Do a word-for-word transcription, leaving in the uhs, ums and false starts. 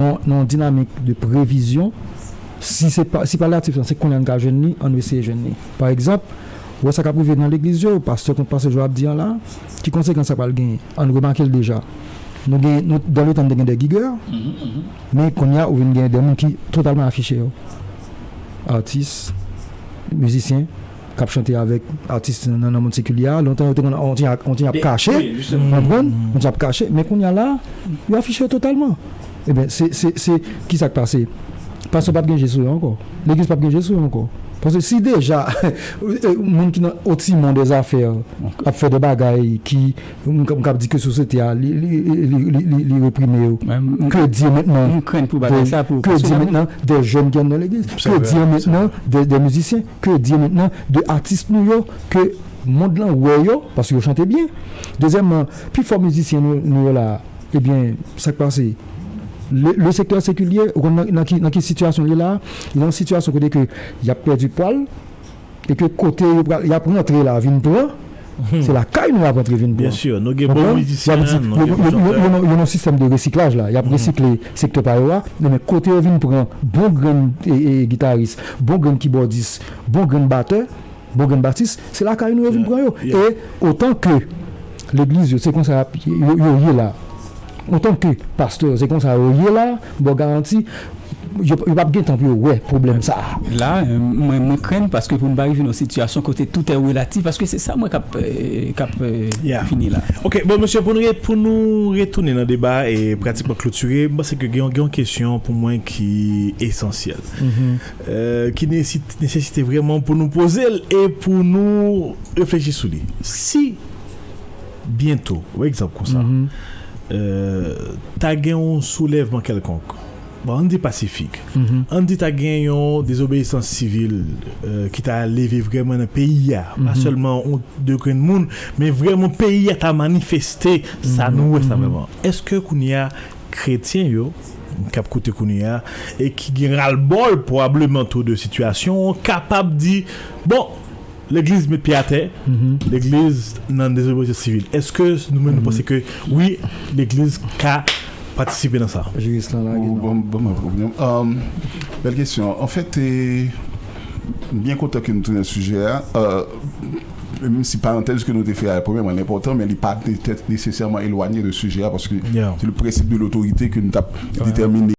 nan yon dinamik de previzyon. Si se pa, si palyatif lan, se kounye a n ka jwenn li, ann eseye jwenn li. Pa egzanp, ou wè sa k ap rive nan legliz yo, pastè konn pastè Joab di an la, ki konsekans sa pral genyen? Ann remake l deja. Nou gen, nou, dans le temps, nou te gen de gigè, men kounye a, ou vin gen de moun ki totalman afiche yo. Atis, mizisyen, k ap chante avèk atis nan, nan mond sekilye a. Lontan, yo te konn, on ti ap, on ti ap kache, konprann? On ti ap kache, men kounye a la, yo afiche yo totalman. Ebyen, se, se, se, ki sa k pase? Pastè p ap gen je sou yo ankò. Legliz p ap gen je sou yo ankò. Paske si deja, moun ki nan o timon dè zafè ap fè de bagay ki, m, m kab di ke sosyete a, li, li, li, li, li, li reprime yo. Que dire maintenant? M krenn pou bagay sa pou, que dire maintenant des jeunes qui annent dans l'église? Que dire maintenant des, des musiciens? Que dire maintenant de atis nou yo, ke mond lan wè yo, paske yo chante byen? Dezyèmman, pi fò mizisyen nou, nou yo la, ebyen, sa k pase? Le, le sektè sekilye, ou konn nan, nan ki, nan ki sitiyasyon li la? Li nan yon sitiyasyon kote ke y ap pèdi pwa l, e ke kote yo pral, y ap rantre la vin pran, se lakay nou y ap rantre vin pran. Byen si, nou gen bon mizisyen, nou gen bon chantè. Yo nan sistèm de resiklaj la, y ap resikle sektè pa yo a, men kote yo vin pran bon grenn e, e, gitaris, bon grenn kibòdis, bon grenn batè, bon grenn batis, se lakay nou yo vin pran yo. E otan ke legliz yo, se konsa yo, yo ye la. Otan ke pastè yo, se konsa yo ye la, m ba w garanti, yo, yo p ap gen tan pou yo wè pwoblèm sa a. La, euh, mwen, mwen krenn paske pou n pa rive nan sitiyasyon kote tout est relatif, paske se sa mwen k ap, euh, k ap, euh, fini la. Ok, bon, mesye, pou nou re-, pou nou retounen nan deba e pratikman klotire, m panse ke gen, gen yon kesyon pou mwen ki esansyèl, euh, ki nesesit-, nesesite vrèman pou nou poze l e pou nou reflechi sou li. Si byento, yon egzanp konsa, euh, ta gen yon soulèvman kèlkonk, bon, ann di pasifik, ann di ta gen yon dezobeyisans sivil, euh, ki ta leve vrèman nan peyi a, pa sèlman yon de grenn moun, men vrèman peyi a ta manifeste sa nou wè sa vrèman. Èske kounye a, kretyen yo, k ap koute kounye a, e ki gen ralbòl pwobableman tou de sitiyasyon, kapab di, bon, legliz met pye atè, legliz nan dezobeyisans sivil? Èske nou menm nou panse ke, wi, legliz ka patisipe nan sa? Jiris lan lage non. Bon, bon, bon, bon, bon. Um, bèl kesyon. Anfèt, e, m byen kontan ke nou tounen sijè a. Euh, menm si parantèz ke nou te fè a, premyèman, li enpòtan, men li pa te, te nesesèman elwanye de sijè a, paske se le prensip de lotorite ke nou t ap detèmine.